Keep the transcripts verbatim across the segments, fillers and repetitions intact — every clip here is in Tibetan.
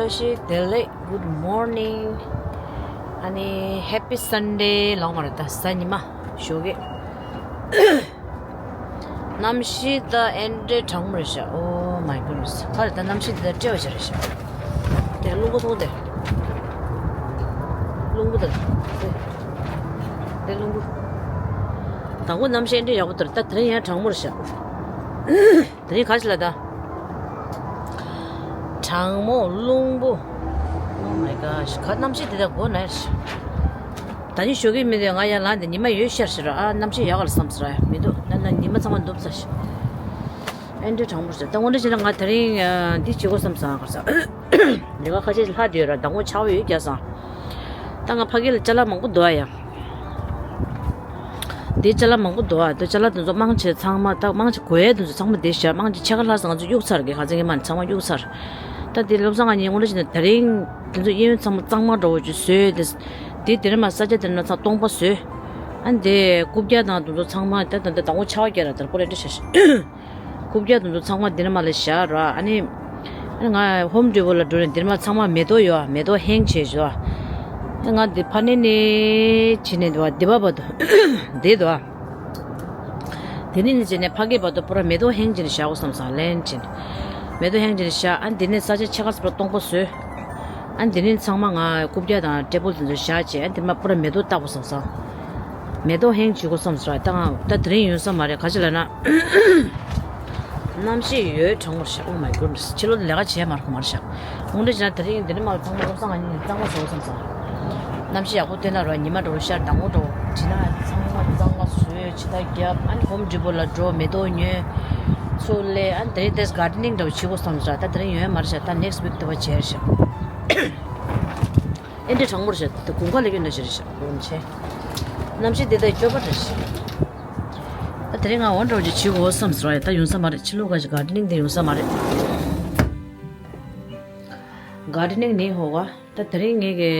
བཀྲ་ཤིས་བདེ་ལེགས། Good morning. ཨ་ནི་Happy Sunday ལོང་བར་ད་གཟའ་ཉི་མ་ཞོགས་ཀས། གནམ་གཤིས་ད་ཨེ་འདྲའི་གྲང་མོ་རེད་ཤག Oh my goodness. ཁ་རེ་ད་གནམ་གཤིས་འདི་ད་སྤྲེའུ་ཅིག་རེད་ཤག་དེ་རླུང་བུ་ཐུང་དེ། རླུང་བུ་དང་། དེ་རླུང་བུ། དང་པོ་གནམ་གཤིས་ཨེ་འདྲའི་ཡག་པོ་དེར་ད་དེ་རིང་ཡང་གྲང་མོ་རེད་ཤག་དེ་རིང་ག་ཞིག་ལ་ད། གྲང་མོ་རླུང་བུ། Oh my gosh. ག་གནམ་གཤིས་དེ་ད་གོ་ན་ཡར་ཤག་ད་ནི་ཞོགས་ཀས་མི་འདོད་ང་ཡར་ལངས་ཏེ་ཉི་མ་ཡོད་ཤར་ཤར་ཨ་གནམ་གཤིས་ཡག་ག་ལ་བསམ་ཟེར་ཡ་མི་འདུག་ན་ན་ཉི་མ་ཚང་མ་འདུག་ས་ཤག་ཨེ་འདྲའི་གྲང་མོ་ཞིག་ད་དངོས་འདྲ་བྱས་ན་ང་དེ་རིང་འདི་བྱེད་དགོས་བསམ་སོང་ག་ས། ལས་ཀ་ཁ་ཤས་ལྷག་བསྡད་ཡོད་ར་ཟླ་ངོ་ཆར་པ་ཡོད་རྒྱག་སོང་། ད་ང་ཕ་གི་ལ་ཅ་ལག་མང་པོ་འདུག་ཨ་ཡ། འདི་ཅ་ལག་མང་པོ་འདུག་ཨ། འདི་ཅ་ལག་དེ་ཚོ་མང་ཆེ་ཚང་མ་ད་མང་ཆེ་གོ་ཡ་དེ་ཚོ་ཚང་མ་འདི་ཤར་མང་ཆེ་ཕྱེད་ཀ་ལྷག་ཙམ་ང་ཚོ་གཡུག་ཚར་གི་ཁ་ཚན་གི་མ་ནི་ཚང་མ་གཡུག་ཚར། ད་འདི་བློ་བཟང་ང་གཉིས་དངོས་གནས་བྱས་ན་དེ་རིང་དེ་ཚོ་གཡས་གཡོན་ཚང་མ་གཙང་མ་འདྲ་བོ་ཅིག་བཟོས་དེ། འདི་དེ་རིང་མ་ས་ཆ་དེ་རིང་མ་ཚང་སྟོང་པ་བཟོས། ཨ་འདི་རྐུབ་བཀྱག་དང་དེ་ཚོ་ཚང་མ་ད་ད་ད་ཟླ་ངོ་ཆར་པ་བརྒྱབ་ར་ད་པོ་རེ་འདྲ་ཤར་ཤར། རྐུབ་བཀྱག་དེ་ཚོ་ཚང་མ་འདི་ནས་མར་ལ་བཞག་ར། ཨ་ནི། ཨ་ནི་ང་ཧོམ་ཌི་པོ་ལ་འགྲོ་ནས་འདི་ནས་མར་ཚང་མ་མེ་ཏོག་ཡོད་ཨ། མེ་ཏོག་ཧེང་བྱས་བཞག་ཨ་ང་འདི་ཕ་ནས་ནས་བྱས་ནས་འདི་བ་འདི་བ་བར་དུ་འདི་འདུག་ཨ། དེ་ནས་ནས་བྱས་ནས་ཕ་གི་བར་དུ་པུ་ར་མེ་ཏོག་ཧེང་བྱས་ནས་བཞག་དགོས་བསམ་སོང་ལན་བྱས་ནས། མེ་ཏོག་ཧེང་བྱས་ནས་བཞག་ཨ་འདི་ནས་ས་ཆ་ཕྱེད་ཀ་ཙམ་པ་སྟོང་པ་བཟོས། ཨ་འདི་ནས་ཚང་མ་ང་རྐུབ་བཀྱག་དང་ཊེ་བལ་དེ་ཚོ་བཞག་བྱས་ཨ་འདི་མར་པུ་ར་མེ་ཏོག་བཏབ་དགོས་བསམ་སོང་། མེ་ཏོག་ཧེང་བྱེད་དགོས་བསམ་སོང་ད་ང་ད་དེ་རིང་ཡོང་ས་མ་རེད་ག་ཅི་ལབ་ན། གནམ་གཤིས་ཡོད་གྲང་མོ་ཤག Oh my goodness. ཕྱི་ལོགས་ལས་ཀ་བྱས་མ་རེད་ཁོ་མ་རེད་ཤག་དངོས་འབྲེལ་བྱས་ན་དེ་རིང་འདི་ནས་མར་ཚང་མ་བློ་བཟང་ང་གཉིས་གཙང་མ་བཟོ་བསམ་སོང་། གནམ་གཤིས་ཡག་པོ་བཏོན་ན་རོ་ཉི་མ་འགྲོ་ཤར་ཟླ་ངོ་འགྲོ་བྱས་ན་ཚང་མ་གཙང་མ་བཟོས་ཕྱི་ཐག་བརྒྱབ་ཨ་ནི་ཧོམ་ཌི་པོ་ལ་འགྲོ་མེ་ཏོག་ཉོས། ཚུར་སླེབས་ཨ་ནི་དེ་རིང་དེས་གར་ཌེ་ནིང་འདྲ་བོ་བྱེད་དགོས་བསམ་སོང་ད་དེ་རིང་ཡོད་མ་རེད་ཤག་ད་ནེག་སི་ཊི་ཝིག་དེ་བ་བྱས་ཤག་ཨེ་འདྲ་གྲང་མོ་རེད་ཤག་ད་དགུན་ཁ་ལས་ཀྱི་འདྲ་ཞིག་རེད་ཤག་དགུན་ཆེ། གནམ་གཤིས་དེ་ལྟར་སྐྱོ་པོ་རེད་ཤག་ད་དེ་རིང་ང་འོ་འདྲ་བོ་ཅིག་བྱེད་དགོས་བསམ་སོང་ཡ་ད་ཡོང་ས་མ་རེད་ཕྱི་ལོགས་ག་ཅིག་གར་ཌེ་ནིང་དེ་ཡོང་ས་མ་རེད། གར་ཌེ་ནིང་ནི་ཧོ་ག་ད་དེ་རིང་ངེད་ཀྱི་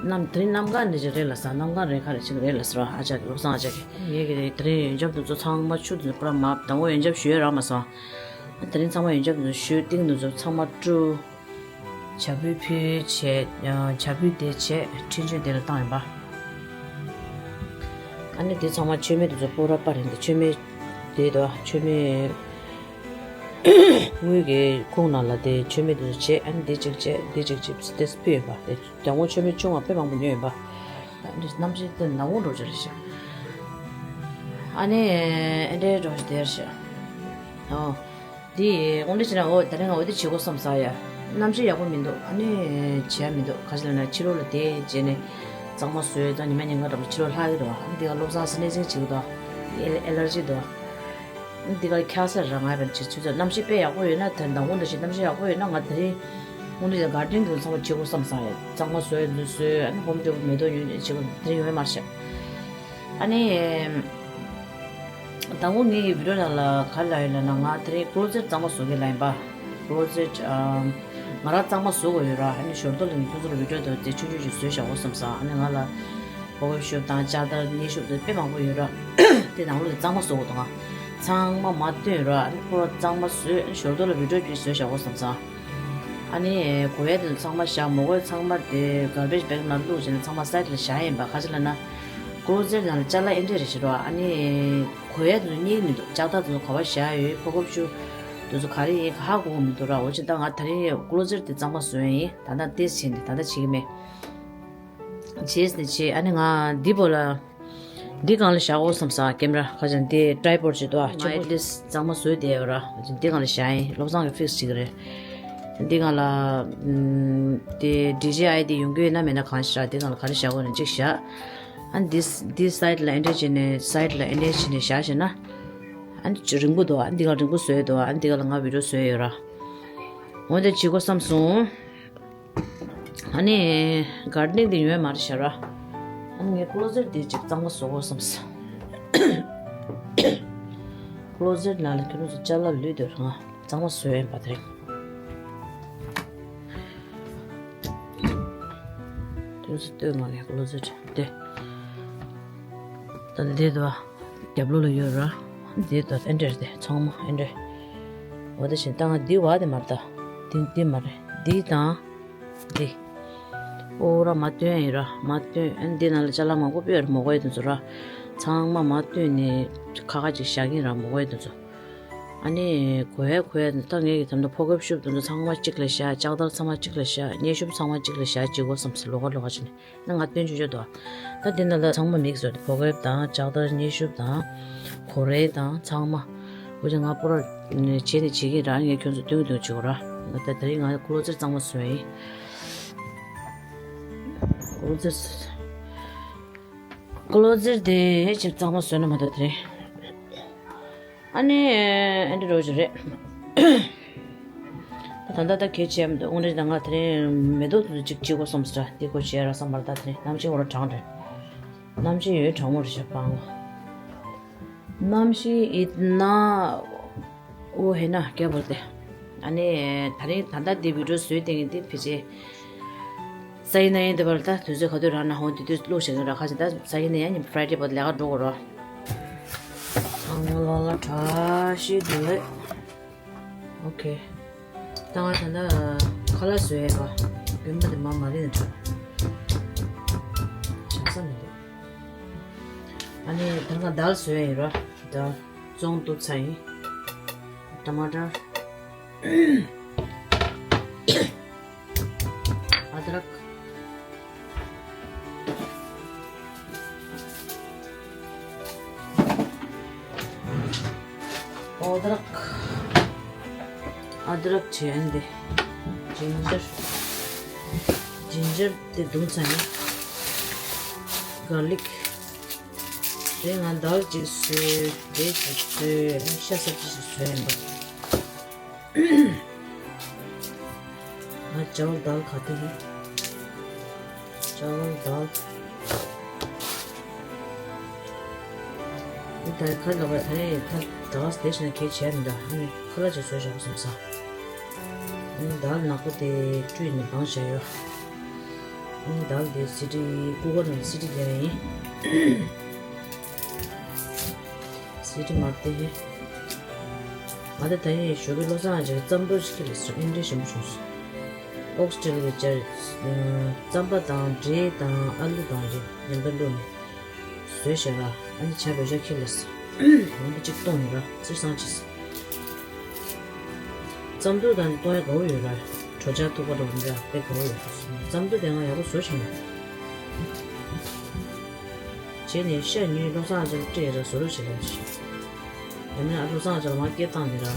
གནམ་དེ་རིང་གནམ་གང་འདྲ་ཅིག་རེད་ལ་ས་གནམ་གང་རེད་ག་རེ་ཅིག་རེད་ལ་ས་ཨ་ཅག་གི་བློ་བཟང་ཨ་ཅག་གི་ངེད་ཀྱི་དེ་རིང་ཡོན་ཆབ་དེ་ཚོ་ཚང་མ་ཆུ་དེ་ཚོ་པུ་ར་མ་དང་པོ་ཡོན་ཆབ་ཞུ་ཡ་རག་མ་སོང་། དེ་རིང་ཚང་མ་ཡོན་ཆབ་དེ་ཚོ་ཞུ་ཏིང་དེ་ཚོ་ཚང་མ་བཀྲུ། བྱ་ཕོའི་ཕུལ་བྱས། བྱ་ཕོའི་དེ་བྱས་འཕྲིན་བཅོལ་དེ་ལ་བཏང་ཡིན་པ། ཨ་ནི་དེ་ཚང་མ་མཆོད་མེ་དེ་ཚོ་སྤོ་ར་པ་རེད་འདི་མཆོད་མེ། དེ་དོ་མཆོད་མེ། དངུལ་གྱི་ཁུང་ནང་ལ་དེ་མཆོད་མེ་དེ་ཚོ་བྱས་ཨ་ནི་དེ་གཅིག་བྱས་དེ་གཅིག་བྱས་དེ་ཕུལ་ཡིན་པ་དེ་དང་པོ་མཆོད་མེ་ཆུང་བ་དཔེ་མང་པོ་ཉོས་ཡིན་པ། ཨ་ནི་གནམ་གཤིས་དེ་ནག་པོ་འགྲོ་ཅི་རེད་ཤག་ཨ་ནི་ཨེ་འདྲའི་འགྲོ་ཅི་དེར་ཤག་ཨོ། འདི་དངོས་འབྲེལ་བྱས་ན་འོ་ད་རིང་ང་འོ་དེ་བྱེད་དགོས་བསམ་ས་ཡ། གནམ་གཤིས་ཡག་པོ་མི་འདུག་ཨ་ནི་བྱེད་ཡ་མི་འདུག་ག་ཅི་ལབ་ན་ཕྱི་ལོགས་ལ་བསྡད་བྱས་ནས་གཙང་མ་བཟོས་ད་ཉི་མ་ཉིན་གང་འདྲ་པོ་ཕྱི་ལོགས་ལྷག་གི་འདུག་ཨ་ནི་འདི་ག་བློ་བཟང་སི་ནེ་ཟིང་བྱེད་ཀྱི་འདུག་ཨེ་ཨེ་ལར་ཇི་འདུག་ཨ་ནི་འདི་ག་འཁྱག་ས་ར་ང་ཡ་བན་བྱེད་ཚུལ་ཚོད་གནམ་གཤིས་དཔེ་ཡག་པོ་ཡོད་ན་དེ་མདང་དགོང་འདྲ་ཞིག་གནམ་གཤིས་ཡག་པོ་ཡོད་ན་ང་དེ་རིང་དངོས་འབྲེལ་གྱི་གར་ཌེན་དུ་ཚང་མ་བྱེད་དགོས་བསམ་ས་ཡ། གཙང་མ་བཟོས་འདི་བཟོས་ཨ་ནི་ཧོམ་ཌེ་པོ་མེ་ཏོག་ཉོས་བྱེད་དགོས་དེ་རིང་ཡོད་མ་རེད་ཤག་ཨ་ནི། དང་པོ་ངེད་ཀྱི་བི་ཌིའོ་ནང་ལ་ག་རེ་ལབ་ཡོད་ལབ་ན་ང་དེ་རིང་ཀློ་ཛེཊ་གཙང་མ་བཟོ་གི་ལབ་ཡིན་པ། ཀློ་ཛེཊ་ཨམ། ང་རང་གཙང་མ་བཟོ་དགོས་ཡོད་ར་ཨ་ནི་ཞོར་དུ་ལ་ངས་ཁྱོད་ཚོ་ལ་བི་ཌིའོ་དང་དེ་ཆུང་ཆུང་ཞིག་བཟོས་བཞག་འོ་བསམ་ས་ཨ་ནི་ང་ལ་ཕོ་ཁབ་ཤོབ་དང་ལྕགས་དར་སྙིང་ཤོབ་དེ་དཔེ་མང་པོ་ཡོད་ར། དེ་ནང་ལོགས་ལ་གཙང་མ་བཟོ་དགོས་འདུག་ང་ཚང་མ་མ་བཏོན་ར་ཨ་ནི་ཁོ་ར་གཙང་མ་བཟོས་ཨ་ནི་ཞོར་དུ་ལ་བི་ཌིའོ་ཅིག་བཟོས་བཞག་འོ་བསམ་ས། ཨ་ནི་གོ་ཡ་དེ་ཚོ་ཚང་མ་བཞག་མ་གོ་ཡ་ཚང་མ་དེ་གར་བེཇ་བེག་ནང་བླུགས་བྱས་ནས་ཚང་མ་སའིཌ་ལ་བཞག་ཡིན་པ་ག་ཅི་ལབ་ན། ཀློ་ཛེཊ་ནང་ལ་ཅ་ལག་ཨེ་འདྲས་རེད་ཤི་རོ། ཨ་ནི་གོ་ཡ་དེ་ཚོ་རྙེད་མི་འདུག་ལྕགས་ཐག་དེ་ཚོ་ག་པར་བཞག་ཡོད་ཕོ་ཁབ་ཤུ་དེ་ཚོ་ག་རེ་ཡིན་ཧ་གོ་གི་མི་འདུག་ར། འོ་ཅི་ད་ང་དེ་རིང་ཀློ་ཛེཊ་དེ་གཙང་མ་བཟོས་ཡིན་ད་ལྟ་ཏེས་བྱས་ནས་ད་ལྟ་བྱེད་ཀྱི་མེད། བྱས་ནས་བྱས་ཨ་ནི་ང་འདི་བོ་ལ་འདི་སྒང་ལ་བཞག་འོ་བསམ་ས་ཀེམ་ར་ཁ་ཅན་འདི་ཊའི་པོཌ་ཅིག་འདུག་ཨ། ང་ཨེ་ཊི་ལིསཊ་གཙང་མ་བཟོས་བསྡད་ཡོད་ར། འདི་སྒང་ལ་བཞག་ཡིན་བློ་བཟང་གི་ཕིག་སི་བྱེད་ཀྱི་རེད། འདི་སྒང་ལ་ཨམ། དེ་ཌི་ཇེ་ཨའི་ཌི་ཡོང་གི་ཡོད་ན་མེད་ན་གང་ཞིག་ར་འདི་སྒང་ལ་ག་རེ་བཞག་དགོས་ན་གཅིག་བཞག་ཨ་འདི་འདི་སའིཌ་ལ་ཨེ་འདྲས་བྱས་ནས་སའིཌ་ལ་ཨེ་འདྲས་བྱས་ནས་བཞག་བྱས་ན། ཨ་འདི་རིང་པོ་འདུག་ཨ་འདི་ག་རིང་པོ་བཟོས་འདུག་ཨ་འདི་ག་ལ་ང་བི་ཌིའོ་བཟོས་ཡོད་ར། འོ་འདི་བྱེད་དགོས་བསམ་སོང་། ཨ་ནི་གར་ཌེ་ནིང་འདི་ཡོད་མ་རེད་ཤག་ར། ཨ་ནི་ངས་ཀློ་ཛེཊ་འདི་ཅིག་གཙང་མ་བཟོ་དགོས་བསམ་སོང་། ཀློ་ཛེཊ་ནང་ལ་ཁྱོད་རང་ཚོ་ཅ་ལག་ལུས་འདུག་ར་ང་གཙང་མ་བཟོས་ཡིན་པ་དེ་རིང་། དེ་ཚོ་སྟོད་མ་ལས་ཀློ་ཛེཊ་དེ། ད་འདི་དོ། རྒྱབ་ལོགས་ལ་ཡོད་ར། འདི་དོ་ཨེ་འདྲས་དེ་ཚང་མ་ཨེ་འདྲས། འོ་དེ་བཞིན་ད་ང་འདི་བ་དེ་མ་རེད་ད། འདི་འདི་མ་རེད་འདི་དང་། འདི། ཨོ་ར་མ་བཏོན་ཡིན་ར། མ་བཏོན། ཨ་ནི་འདི་ནང་ལ་ཅ་ལག་མང་པོ་སྤེལ་ར། མོག་གོ་ཡི་དེ་ཚོ་ར། ཚང་མ་མ་བཏོན་ནས་ཁ་ཁ་ཅིག་བཞག་གིན་ར། མོག་གོ་ཡི་དེ་ཚོ། ཨ་ནི་གོ་ཡ་གོ་ཡ་ད་ངས་ཀྱི་ད་ལྟ་ཕོ་ཁབ་ཤུབ་དེ་ཚོ་ཚང་མ་གཅིག་ལ་བཞག་ལྕགས་དར་ཚང་མ་གཅིག་ལ་བཞག་མཉེན་ཤུབ་ཚང་མ་གཅིག་ལ་བཞག་བྱེད་དགོས་བསམ་སོང་། ལོགས་ཀ་ལོགས་ཀ་བྱས་ནས། ད་ང་བཏོན་ཆོག་ཆོག་འདུག་ད་འདི་ནང་ལ་ཚང་མ་མིག་སི་བཟོས་ཏེ། གོ་ཁེབ་དང་ལྕགས་དར་མཉེན་ཤུབ་དང་གོ་རེ་དང་ཚང་མ། འོ་ཅག་ང་པོ་ར་བྱས་ནས་བྱེད་ཀྱི་ར། ངས་ཁྱོད་ཚོ་སྟོན་གྱི་འདུག་བྱེད་དགོས་ར། ད་དེ་རིང་ང་ཀློ་ཚེར་གཙང་མ་བཟོས་ཡིན། ཀློ་ཚེར། ཀློ་ཚེར་དེ་ཅིག་གཙང་མ་བཟོས་ན་མ་གཏོགས་དེ་རིང་། ཨ་ནི། ཨ་འདྲ་རོ་ཞིག་རེད། ད་ད་ལྟ་ད་གལ་ཆེ་མི་འདུག་དངོས་གནས་ད་ང་དེ་རིང་མེ་ཏོག་དེ་ཚོ་གཅིག་གཅིག་པོ་བསམ་སོང་། དེ་ཁོ་བྱས་ར་བསམ་པར། ད་དེ་རིང་གནམ་གཤིས་འོ་ར་གྲང་རེད། གནམ་གཤིས་ཡོད་གྲང་མོ་རེད་ཤག་པང་། གནམ་གཤིས་ཡིན་ན། ཨོ་ཧེ་ན་རྒྱ་བོར་ཏེ། ཨ་ནི་ད་རིང་ད་ལྟ་འདི་བི་ཌིའོ་བཟོས་བསྡད་མཁན་འདི་ཕལ་ཆེར་ས་ཡིན་ན་ཡིན། དེ་བར་ད་དུས་ཚོད་ག་དུས་རག་ན་འོང་། དེ་དུས་བླུགས་བཞག་གི་ར། ཁ་ཅིག་ད་ས་ཡིན་ན་ཡང་ཉིན་ཕ་རའེ་ཌེ་བར་ལས་ཀ་འགྲོ་དགོས་ར། ཨང་ལ་ལ་བཀྲ་ཤིས་བདེ་ལེགས། ཨོ་ཁེ། ད་ང་ད་ལྟ་ཁ་ལག་བཟོ་ཡས་པ། རྒན་པ་དེ་མ་མ་རེད་ན་འདྲ། བྱང་ས་མི་འདུག་ཨ་ནི་ད་ང་དཱལ་བཟོ་ཡས་ཡིན་ར། ད་བཙོང་བཏུབ་ཚར་ཡིན། ཊ་མ་ཊར། ཨ་དྲག། ཨོ་དྲག། ཨ་དྲག་བྱས་ཏེ། ཇིན་ཇར། ཇིན་ཇར་དེ་བརྡུངས་ཚར་ཡིན། གར་ལིག། དེ་ང་དཱལ་གཅིག་བཟོས། དེ་གཅིག་བཟོས། ཤ་སྲབ་གཅིག་བཟོས་ཡིན་པ། ང་ཅའོ་དཱལ་ག་དེ་ཡིན། ཅའོ་དཱལ། འདི་ད་ག་ལ་བ་ད་ནི་ད་ད་ག་དེ་བྱས་ན་གལ་ཆེ་མི་འདུག་ཨ་ནི་ཁ་ལག་ཅིག་བཟོས་བཞག་པ་སོང་ཙང་། ཨ་ནི་དཱལ་ནག་པོ་དེ་བཀྲུས་ནས་སྦངས་བཞག་ཡོད། ཨ་ནི་དཱལ་དེ་སི་ཊི་ཀུ་ཀར་ནང་སི་ཊི་རྒྱག་ཡིན། སི་ཊི་མར་ཏེ་ཧེ། ང་ད་ད་ཡིན་ཞོགས་པའི་བློ་བཟང་ཅིག་རྩམ་པ་ཞིག་ལ་སོ་ཨིན་འདྲེ་ཞིམ་པོ་བྱུང་སོང་། ཨོག་སི་ཊལ་གྱི་ཅར། རྩམ་པ་དང་འབྲས་དང་ཨ་ལུ་དང་རེ་མཉམ་དུ་བླུགས་ནས་བཟོས་བཞག་ར། ཨ་ནི་ཇ་བོད་ཇ་ཁྱེར་ལ་སོ། ང་ད་གཅིག་བཏུང་ཡིན་ར། བསིལ་སང་བྱས་སོང་། རྩམ་ཐུག་དང་གཏོང་ཡ་དགའ་བོ་ཡོད་ར། གྲོ་ཆ་ཐུག་པ་རོ་འདྲ་དཔེ་དགའ་བོ་ཡོད། རྩམ་ཐུག་དེ་ང་ཡག་པོ་བཟོ་ཤེས་ནས། བྱས་ནས་ཤ་ཉོས། བློ་བཟང་ཨ་ཅག་སྤྲད་ར་བཟོ་རོགས་བྱེད་ལབ་ཤིག་ཡང་ན་བློ་བཟང་ཨ་ཅག་ལ་མར་སྐད་བཏང་ནས་ར།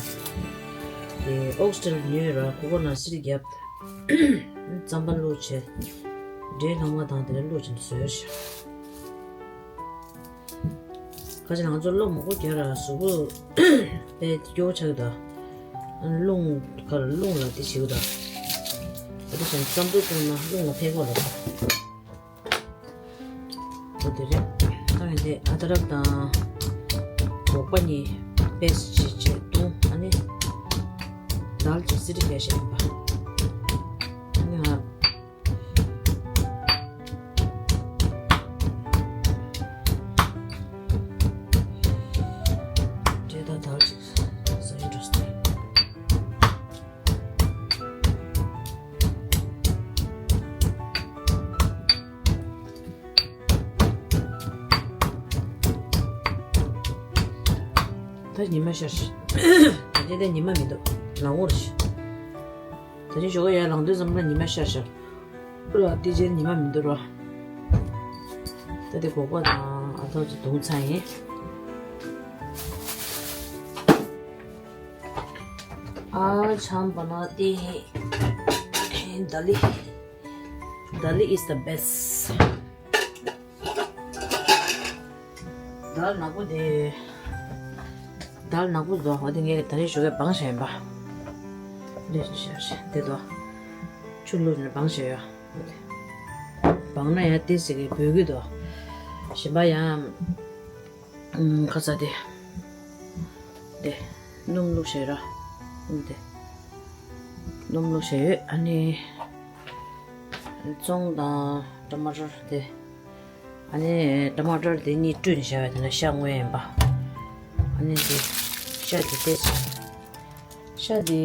དེ་ཨོག་སི་ཊལ་ཉོས་ར། ཀུ་ཀར་ནང་སི་ཊི་བརྒྱབ། རྩམ་པ་བླུགས་བྱས། འབྲས་ལྷག་མ་དང་དེ་ལ་བླུགས་བྱས་བཟོས་ཤག་ཁ་ཅིག་ང་ཚོ་གློ་མང་པོ་རྒྱག་ར་གཟུགས་པོ་དཔེ་སྐྱོ་བོ་ཆགས་ཀྱི་འདུག་རླུང་ག་ལ་རླུང་ལ་དེ་བྱེད་ཀྱི་འདུག་ཨ་དེ་བཞིན་རྩམ་ཐུག་བཏུང་ན་རླུང་ལ་ཕན་གོ་ལ། འོ་དེ་རེད། ད་ཡིན་དེ་ཨ་དྲག་དང་སྒོག་པ་གཉིས་པེ་སི་ཊི་བྱས་བྱས་བཏུང་། ཨ་ནི་དཱལ་ཅིག་སི་ཊི་རྒྱག་བཞག་ཡིན་པ། ཨ་ནི་ང་འབྲས་དང་དཱལ་ཅིག་ཟ་ཡི་འགྲོ་སྟེ། ད་ཉི་མ་ཤར་ཤག་ད་ལྟ་ཉི་མ་མི་འདུག་ལམ་འོར་ཤག་ད་ཅི་ཞོགས་ཀ་ཡར་ལངས་དུས་ཙམ་ལ་ཉི་མ་ཤར་ཤག་ལ་དེ་རྗེས་ཉི་མ་མི་འདུག་རོ། ད་དེ་སྒོག་པ་དང་ཨ་ཐོག་ཅིག་བརྡུངས་ཚར་ཡིན། ཨ་ཆམ་པ་ན་དེ་ཧེ་ཧེ་དཱལ་ལི། དཱལ་ལི་is the best། དཱལ་ནག་པོ་དེ། དཱལ་ནག་པོ་དོ། འོ་དེ་ངས་ད་རེས་ཞོགས་ཀས་སྦངས་བཞག་ཡིན་པ། འདི་ཞག་ཞག་དེ་དོ། ཆུ་བླུགས་ནས་སྦངས་བཞག་ཡོད། འོ་དེ། སྦངས་ན་ཡང་ཏོག་ཙམ་གྱིས་འབོལ་གྱི་འདུག་གཞན་པ་ཡང་། ཨུམ། ཁ་ཚ་དེ། དེ། སྣུམ་བླུགས་བཞག་ར། ཨུམ་དེ། སྣུམ་བླུགས་བཞག་ཡོད། ཨ་ནི། ཙོང་དང་ཊ་མ་ཊར་དེ། ཨ་ནི་ཊ་མ་ཊར་དེ་གཉིས་བཀྲུས་ནས་བཞག་པའི་དེ་ན་ཤ་བརྔོས་ཡིན་པ། ཨ་ནི་དེ་ཤ་དེ་ཏོག་ཙམ། ཤ་དེ་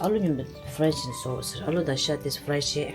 ཨ་ལུ་མཉམ་དུ་ཕ་རའི་བྱས་ནས་བཟོ་དགོས་ཟེར། ཨ་ལུ་དང་ཤ་དེ་ཕ་རའི་བྱས།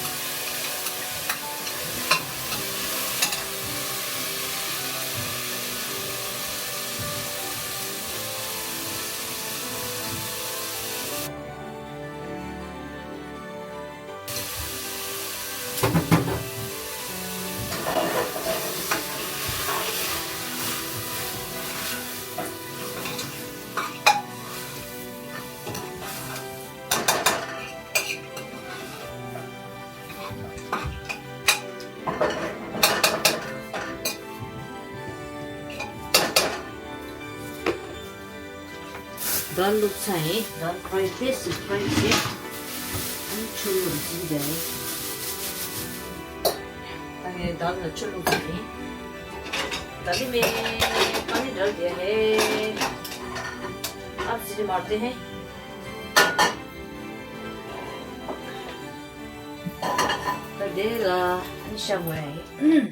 དཱལ་བླུགས་ཚར་ཡིན། དཱལ་ཕྲའི་ཏོག་ཙམ་ཕྲའི་བྱས། ཨ་ནི་ཆུ་བླུགས་ཟིན་པ་ཡིན། ད་ངས་དཱལ་ལ་ཆུ་བླུགས་ཚར་ཡིན། ད་ལི་མེ་ཀ་ནི་འདྲ་དེ་ཧེ། ཨ་ཙི་མར་དེ་ཧེ། ད་དེ་ལ་ཨ་ནི་ཤ་བགོ་ཡ་ཡིན།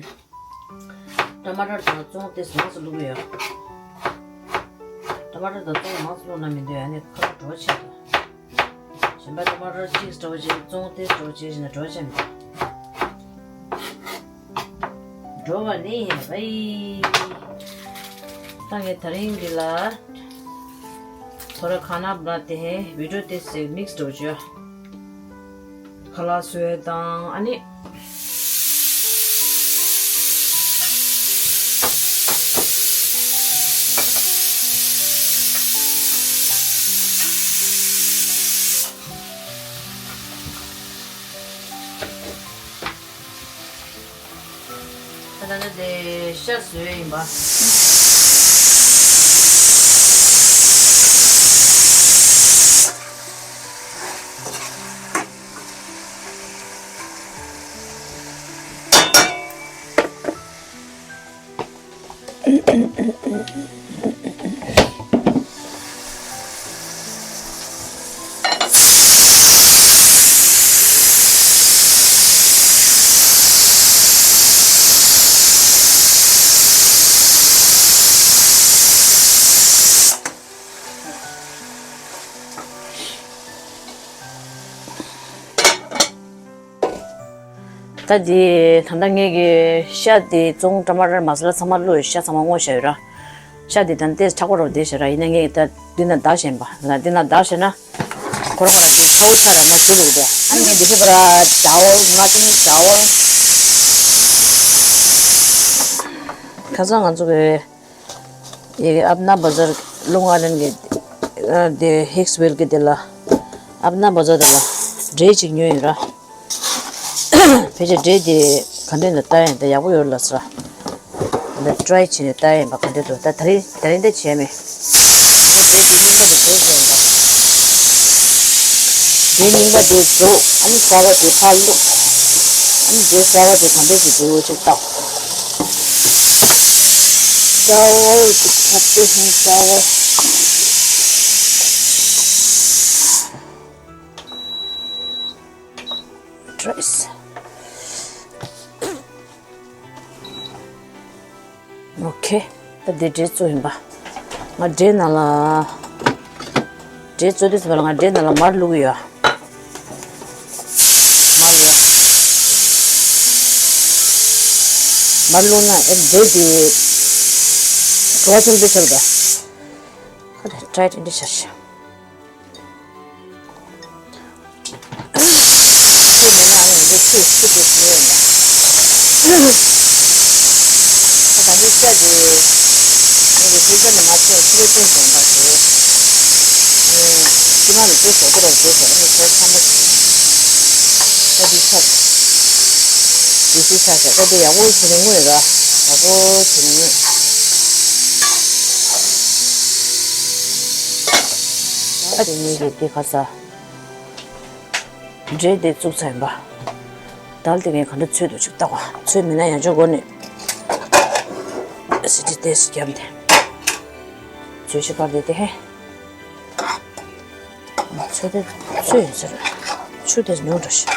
ཊ་མ་ཊར་དང་བཙོང་དེ་མང་ཙམ་བླུགས་ཡོད། ཊ་མ་ཊར་དང་བཙོང་མང་ཙམ་བླུགས་ན་མི་འདོད། ཨ་ནི་ཁ་ལག་བྲོ་བ་ཆེ་འདུག་གཞན་པ་ཊ་མ་ཊར་གཅིག་འདྲ་བོ་ཅིག་བཙོང་དེ་འདྲ་བོ་ཅིག་བྱས་ན་བྲོ་བ་ཆེ་མི་འདུག་འགྲོ་བ་ནི་ཡིན་པའི། ད་ངས་དེ་རིང་འདི་ལ་ཐོ་ར་ཁ་ན་བ་དེ་ཧེ་བི་ཌིའོ་དེ་སེ་མིག་སི་འདྲ་བོ་བྱོས། ཁ་ལག་བཟོས་དང་ཨ་ནི། ད་ལྟ་དེ་ཤ་བཟོས་ཡིན་པ། ད་འདི་ད་ལྟ་ངེད་ཀྱི་ཤ་འདི་བཙོང་ཊ་མ་ཊར་མ་ས་ལ་ཚང་མ་བླུགས་ཡོད། ཤ་ཚང་མ་བརྔོས་བཞག་ཡོད་ར། ཤ་འདི་ད་ལྟ་ཏོག་ཙམ་མཁྲེགས་པོ་རུ་བསྡད་བཞག་ར། ཡིན་ན་ངེད་ཀྱིས་ད་འདི་ནང་བརྡར་བཞིན་པ་ལ་འདི་ནང་བརྡར་བཞག་ན་ཁོ་རང་ཁོ་རང་འདི་ཚ་བོ་ཚ་ར་ན་ཞུ་རུ་འདུག་ཨ་ནི་ངས་འདི་ཕི་པ་ར་ཇ་བོ་ང་ཚོ་ནི་ཇ་བོ་ཁ་སང་ང་ཚོ་གི་ཡ་གི་ཨབ་ན་བ་ཛར་ལོང་ཨའི་ལན་གི་དེ་ཧིགས་ཝེལ་གི་དེ་ལ་ཨབ་ན་བ་ཛར་དེ་ལ་འབྲས་ཅིག་ཉོས་ཡིན་ར། ཕལ་ཆེར་འབྲས་དེ་ག་འདྲས་ན་ལྟ་ཡིན་ད་ཡག་པོ་ཡོད་ལ་ཟེར། ད་ཊ་རའི་བྱས་ནས་ལྟ་ཡིན་པ་ག་འདྲས་འདུག་ད་དེ་རིང་དེ་རིང་འདི་བྱས་མེད། འབྲས་དེ་རྙིང་པ་དེ་འབྲས་བཟོས་ཡིན་པ། འབྲས་རྙིང་པ་དེ་བཟོ། ཨ་ནི་གསར་པ་དེ་ཕར་བླུགས། ཨ་ནི་འབྲས་གསར་པ་དེ་ག་འདྲས་ཀྱི་འབྲས་བུ་ཅིག་བཏགས། चावल कितना खाते हैं चावल। ཨོ་ཁེ། ད་འདི་འབྲས་བཙོས་ཡིན་པ། ང་འབྲས་ནང་ལ། འབྲས་བཙོས་དུས་ཙམ་པ་ལ་ང་འབྲས་ནང་ལ་མར་བླུགས་ཡོད། མར་ཡོད། མར་བླུགས་ན་ཨེ་འབྲས་འདི་བྲོ་བ་ཆེན་པོ་ཆགས་པ། ཁ་ཏྲའི་འདི་ཆར་ཤག་ཆུ་མེད་ན་ཨ་ནི་འདི་ཆུ་ཆུ་དེ་ཞུ་ཡོད་ན། ད་ད་ནི་ཤ་དེ་ངས་ཀྱི་ཕི་ཟ་ནས་མ་ཚོས་ཕི་རོ་ཅན་བྱུང་བ་དེ། ཁྱི་མ་ལ་དེ་བཟོ་དེ་ར་བཟོས་བྱས་ཨ་ནི་ཚོ་ཚང་མ་ད་འདི་ཆགས། འདི་སུ་ཆགས་ཤག་ད་འདི་ཡག་པོ་བྱུང་ནི་དངོས་ར། ཡག་པོ་བྱུང་ནི་དངོས། ད་དེ་ངས་ཀྱི་དེ་ག་ས། འབྲས་དེ་བཙུགས་ཚར་ཡིན་པ། དཱལ་དེ་ངས་ག་འདྲ་ཚོས་འདུག་ཅིག་བལྟ་བ། ཚོས་མིན་ན་ཡང་ཅུང་སྒོ་ནས་སི་ཏི་ཏེས་བརྒྱབ་སྟེ། ཚོས་ཤིག་པར་དེ་དེ་ཧེ། ཚོས་དེ་ཚོས་ཡིན་ཟེར། ཆུ་དེ་ཉུང་འགྲོ་ཤི།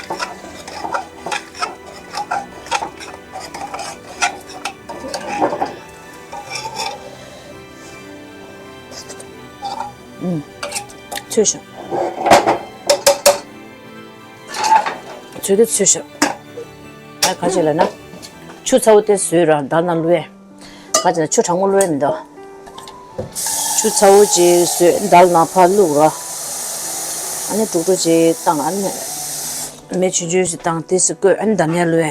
ཚོས་ཤིག་ཚོས་དེ་ཚོས་ཤིག་ཨ་ག་ཅི་ལ་ན། ཆུ་ཚ་བོ་དེ་བཟོས་ར་དཱལ་ནང་བླུགས་ཡས། ག་ཅི་ན་ཆུ་གྲང་མོ་བླུགས་ཡས་མི་འདུག་ཆུ་ཚ་བོ་ཅིག་བཟོས་དཱལ་ནང་ཕར་བླུགས་ར། ཨ་ནི་དཀྲུག་དཀྲུག་ཅིག་བཏང་ཨ་ནི། མེ་ཆུང་ཆུང་ཞིག་བཏང་དེ་སི་བསྐོལ་ཨ་ནི་དཱལ་ནང་བླུགས་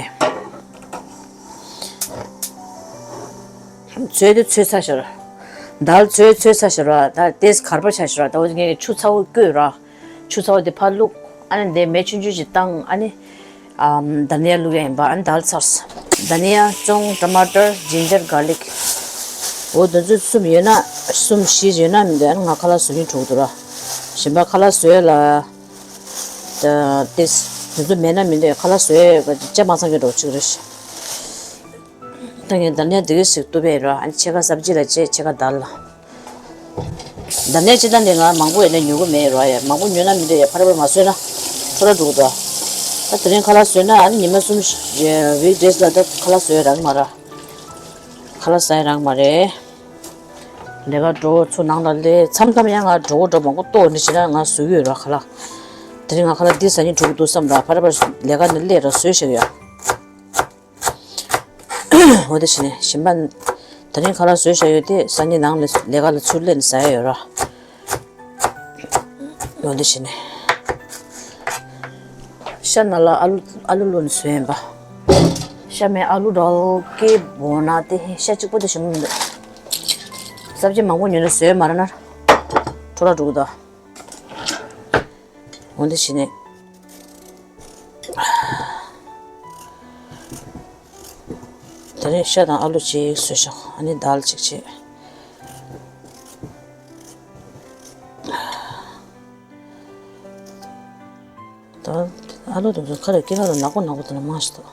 ཡས། ཚོས་དེ་ཚོས་ཚར་ཤག་ར། དཱལ་ཚོས་ཚོས་ཚར་ཤག་ར་ད་དེ་སི་གར་པ་ཆགས་ཤག་ར་ད་འོ་ངས་ཆུ་ཚ་བོ་བསྐོལ་ར། ཆུ་ཚ་བོ་དེ་ཕར་བླུགས། ཨ་ནི་དེ་མེ་ཆུང་ཆུང་ཞིག་བཏང་ཨ་ནི། ཨམ། དྷ་ནི་ཡ་བླུག་ཡ་ཡིན་པ། ཨ་ནི་དཱལ་ཚར་སོང་། དྷ་ནི་ཡ། ཙོང་། ཊ་མ་ཊར། ཇིན་ཇར། གར་ལིག་འོ་དེ་ཚོ་གསུམ་ཡོད་ན། གསུམ་བཞི་ཡོད་ན་མི་འདུག་ཨ་ནི་ང་ཁ་ལག་བཟོ་སྙིང་བྲོ་གི་འདུག་ར། གཞན་པ་ཁ་ལག་བཟོ་ཡ་ལ། ད་དེ་དེ་ཚོ་མེད་ན་མི་འདུག་ཁ་ལག་བཟོ་ཡ་ལྕགས་མ་ཚང་གི་འགྲོ་ཆུག་རེད། ད་ངས་དྷ་ནི་ཡ་དེ་གའི་ཞིག་བཏུབ་པས་ར། ཨ་ནི་ཕྱེད་ཀ་སབ་ཇི་ལ་བྱས། ཕྱེད་ཀ་དཱལ་ལ། དྷ་ནི་ཡ་སྤྱིར་བཏང་འདི་ང་མང་པོ་ཡོད་ན་ཉོ་གི་མེད་ར། ཡ་མང་པོ་ཉོས་ན་མི་འདུག་ཡ་ཕར་ཕར་མ་བཟོས་ན་འཕྲོ་བརླག་འགྲོ་གི་འདུག་ད་དེ་རིང་ཁ་ལག་བཟོས་ན་ཨ་ནི་ཉི་མ་གསུམ་ཝིག་ཌེ་སི་ལ་ད་ཁ་ལག་བཟོས་རག་མ་ར། ཁ་ལག་ཟ་ཡ་རག་མ་རེད། ལས་ཀ་འགྲོ་ཚུར་ནང་ལ་སླེབས་མཚམས་མཚམས་ཡང་ང་འགྲོ་གི་འགྲོ་མང་པོ་ལྟོགས་ནི་བྱས་ན་ང་བཟོ་གི་ཡོད་ར་ཁ་ལག་དེ་རིང་ང་ཁ་ལག་འདི་ཟ་སྙིང་བྲོ་གི་འདུག་བསམ་ར་ཕར་ཕར་ལས་ཀ་ནས་སླེབས་ར་བཟོས་བཞག་ཡོད། འོ་དེ་བྱས་ནས་གཞན་པ་དེ་རིང་ཁ་ལག་བཟོས་བཞག་ཡོད་དེ་སང་ཉིན་ནང་ལས་ལས་ཀ་ལ་ཚུར་སླེབས་ནས་ཟ་ཡ་ཡོད་ར། འོ་དེ་བྱས་ནས་ཤ་ནང་ལ་ཨ་ལུ་ཨ་ལུ་བླུགས་ནས་བཟོས་ཡིན་པ། ཤ་མེད་ཨ་ལུ་རལ་ཀེ་བོ་ན་དེ་ཤ་གཅིག་པོ་དེ་ཞིམ་མི་འདུག་སབ་ཇི་མང་པོ་ཉོས་ནས་བཟོས་མ་རེད་ན་འཕྲོ་བརླག་འགྲོ་གི་འདུག་འོ་འདི་བྱས་ནས། དེ་ནས་ཤ་དང་ཨ་ལུ་གཅིག་བཟོས་ཤག་ཨ་ནི་དཱལ་གཅིག་བྱས། ད་ཨ་ལུ་དེ་ཚོ་ཁ་ལ་སྐེ་ནག་རུ་ནག་པོ་ནག་པོ་དེ་ལ་མང་ཞིག་འདུག་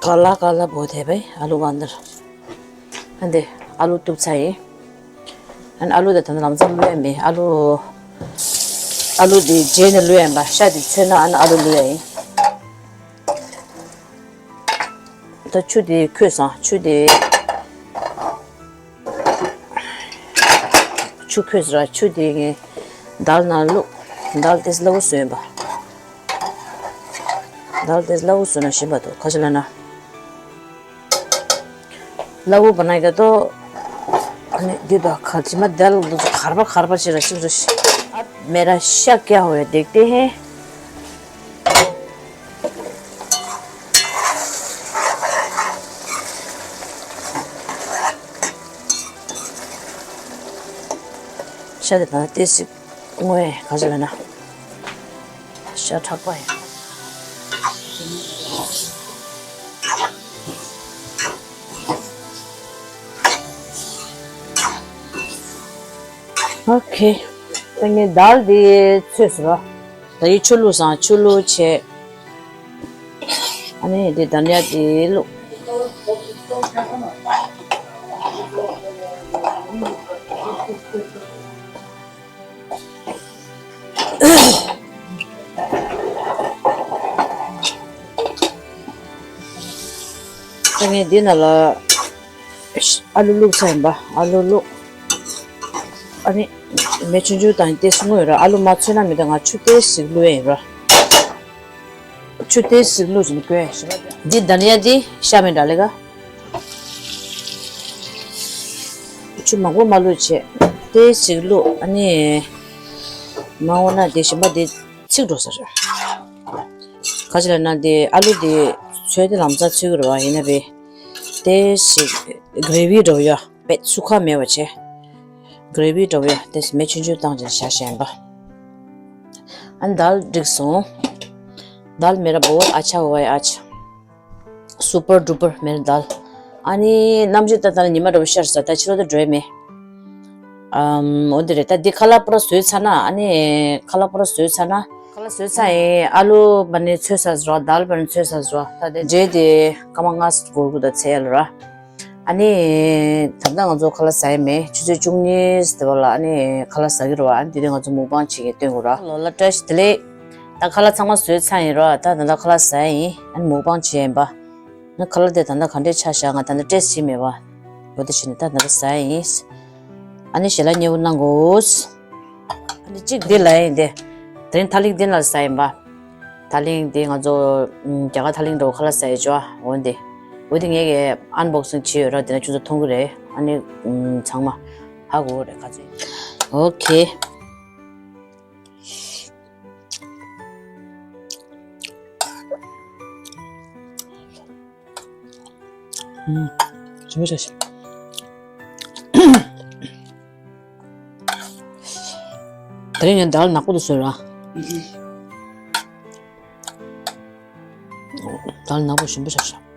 ག་ལ་ག་ལ་བོ་དེ་བས་ཨ་ལུ་ག་འདིར། ཨ་འདི་ཨ་ལུ་གཏུབ་ཚར་ཡིན། ཨ་ནི་ཨ་ལུ་དེ་ད་ནི་ལམ་སང་བླུག་ཡ་མེད། ཨ་ལུ་ཨ་ལུ་དེ་རྗེས་ནས་བླུག་ཡ་ཡིན་པ། ཤ་དེ་ཚོས་ན་ཨ་ནི་ཨ་ལུ་བླུག་ཡ་ཡིན། ད་ཆུ་དེ་ཁོལ་སོང་། ཆུ་དེ། ཆུ་ཁོལ་སོང་ར། ཆུ་དེ་ངས་དཱལ་ནང་བླུགས། དཱལ་དེ་སླ་བོ་བཟོས་ཡིན་པ། དཱལ་དེ་སླ་བོ་བཟོས་ན་ཞིམ་པ་འདུག་ག་ཅི་ལབ་ན། སླ་བོ་བ་ན་ག་ཏོ། ཨ་ནི་འདི་དང་ག་ཅི་མ་དཱལ་འདི་ཚོ་གར་པ་གར་པ་ཅི་ར་ཅིག་ར་ཤི། ཨ་མེ་ར་ཤ་ཀྱ་ཧོ་ཡ་དེག་དེ་ཧེ། ཤ་དེ་ད་ལྟ་ཏེ་སི་དངོས་ག་ཚོད་ལ་ན། ཤ་ཁྲག་པ་ཡ། ཨོ་ཁེ། ད་ངས་དཱལ་དེ་ཚོས་སུ་རོ། ད་ཡི་ཆུ་བླུགས་སང་ཆུ་བླུགས་བྱས། ཨ་ནི་དེ་དམ་ཡ་དེ་བླུགས། ད་ངས་འདི་ནང་ལ་ཨ་ལུ་བླུགས་ཚར་ཡིན་པ། ཨ་ལུ་བླུགས། ཨ་ནི་མེ་ཆུང་ཆུང་བཏང་ཏེ་སྔོན་ར། ཨ་ལུ་མ་ཚོས་ན་མི་འདུག་ང་ཆུ་ཏེ་ཞིག་བླུགས་ཡ་ཡིན་ར། ཆུ་ཏེ་ཞིག་བླུགས་ཟིན་དགོས། འདི་དམ་ཡ་འདི་ཤ་མེད་འདྲ་ལེ་ག་ཆུ་མང་པོ་མ་བླུགས་བྱས། ཏེ་ཞིག་བླུགས། ཨ་ནི་མ་འོ་ན་དེ་ཞིམ་པ་དེ་ཚིག་འགྲོ་ས་རེད། ག་ཅི་ལབ་ན་དེ་ཨ་ལུ་དེ་ཚོས་དེ་ལམ་སང་ཚོས་ཀྱི་རེད་བ། ཡིན་ན་བས་ཏེ་ཞིག་གྷི་རེ་བི་འདྲ་བོ་ཡ། པེད་སུ་ཁ་མེད་པ་བྱས། གྷི་རེ་བི་འདྲ་བོ་ཡ། ཏེ་མེ་ཆུང་ཆུང་བཏང་བྱས་བཞག་བཞག་ཡིན་པ། ཨ་ནི་དཱལ་འགྲིག་སོང་། དཱལ་མེ་ར་བོ་ཨ་ཆ་བ་ཡ་ཨ་ཆ། སུ་པར་ཌུ་པར་མེ་ར་དཱལ། ཨ་ནི་གནམ་གཤིས་ད་ལྟ་ཉི་མ་འདྲ་བོ་ཤར་ས། ད་ཕྱི་ལོགས་ད་འགྲོ་ཡ་མེད། ཨམ། འོ་འདི་རེད། ད་འདི་ཁ་ལག་པུ་ར་བཟོས་ཚར་ན། ཨ་ནི་ཁ་ལག་པུ་ར་བཟོས་ཚར་ན། ཁ་ལག་བཟོས་ཚར་ཡིན། ཨ་ལུ་བ་ནི་ཚོས་ས་རོ། དཱལ་བ་ནི་ཚོས་ས་རོ། ད་དེ་འབྲས་དེ་སྐར་མ་ལྔ་འགོར་དགོས་ད་ཚེ་ལ་ར། ཨ་ནི་ད་ལྟ་ང་ཚོ་ཁ་ལག་ཟ་ཡ་མེད། ཆུ་ཚོད་བཅུ་གཉིས་དེ་བ་ལ་ཨ་ནི་ཁ་ལག་ཟ་གི་རེད་བ། ཨ་ནི་དེ་དུས་ང་ཚོ་མུག་པང་བྱེད་ཀྱི་སྟོན་དགོས་ར། ལོ་ལ་བཀྲ་ཤིས་བདེ་ལེགས། ད་ཁ་ལག་ཚང་མ་བཟོས་ཚར་ཡིན་ར། ད་ད་ལྟ་ཁ་ལག་ཟ་ཡ་ཡིན། ཨ་ནི་མུག་པང་བྱེད་ཡ་ཡིན་པ། ང་ཁ་ལག་དེ་ད་ལྟ་ག་འདྲས་ཆགས་ཤག་ང་ད་ལྟ་ཊེ་སི་ཊི་བྱས་མེད་པ། འོ་དེ་བྱས་ནས་ད་ད་ལྟ་ཟ་ཡ་ཡིན། ཨ་ནི་ཞལ་ལག་མཉེས་པོ་གནང་དགོས། ཨ་ནི་གཅིག་འདི་ལ་ཡིན་ཏེ། དེ་རིང་ཐག་ལིང་འདི་ལ་ཟ་ཡིན་པ། ཐག་ལིང་འདི་ང་ཚོ་རྒྱ་གར་ཐག་ལིང་འདྲ་བོ་ཁ་ལག་ཟ་ཡི་ཅོ། འོ་འདི། འོ་འདི་ངས་ཀྱི་ཨན་བོག་སིང་བྱས་ཡོད་ར། དེ་ན་ཁྱོད་ཚོ་མཐོང་གི་རེད། ཨ་ནི་ཚང་མ་ཧ་གོ་གི་རེད་ག་ཚོད། ཨོ་ཁེ། ཞིམ་པོ་ཞིག་དེ་རིང་ངས་དལ་ནག་པོ་དུ་བཟོས་ར། དལ་ནག་པོ་ཞིམ་པོ་ཆགས་ཤག་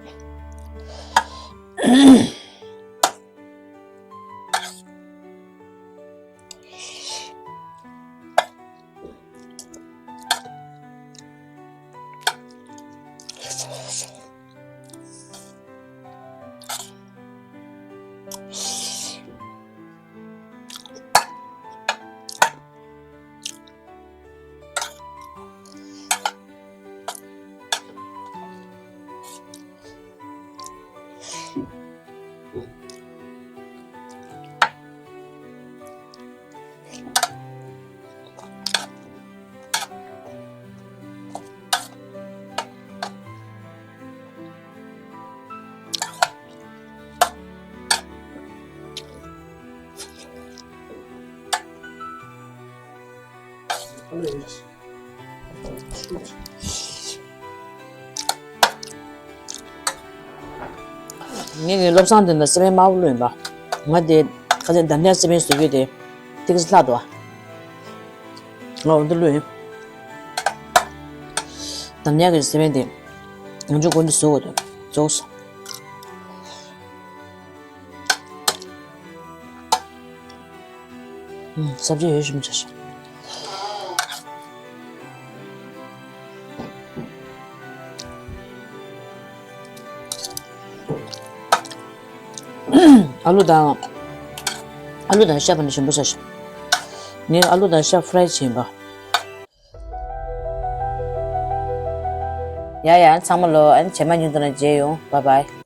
ངས་ངའི་བློ་བཟང་དེ་ལ་སེ་བན་དམར་པོ་བླུགས་ཡིན་པ། ང་དེ་ཁ་སང་དམ་ནས་སེ་བན་བཟོ་རྒྱུ་དེ་ཏིག་ཙམ་ལྷག་འདུག་ང་འོ་འདི་བླུགས་ཡིན། དམ་ནས་ཀྱི་སེ་བན་དེ་ང་ཚོ་དགོན་དུ་བཟོ་དགོས་འདུག་རྫོགས་སོང་། ཨུམ། ས་བཅད་ཡོད་ཞིམ་ཆ་ཤག་ཨ་ལུ་དང་། ཨ་ལུ་དང་ཤ་བ་ནི་ཞིམ་པོ་ཆ་ཤག་ངས་ཨ་ལུ་དང་ཤ་ཕ་རའི་བྱས་པ། ཡ་ཡ། ཚང་མ་ལོ། ཨ་ནི་རྗེས་མ་ཉིན་དུ་ན་མཇལ་ཡོང་། བཱའི་བཱའི།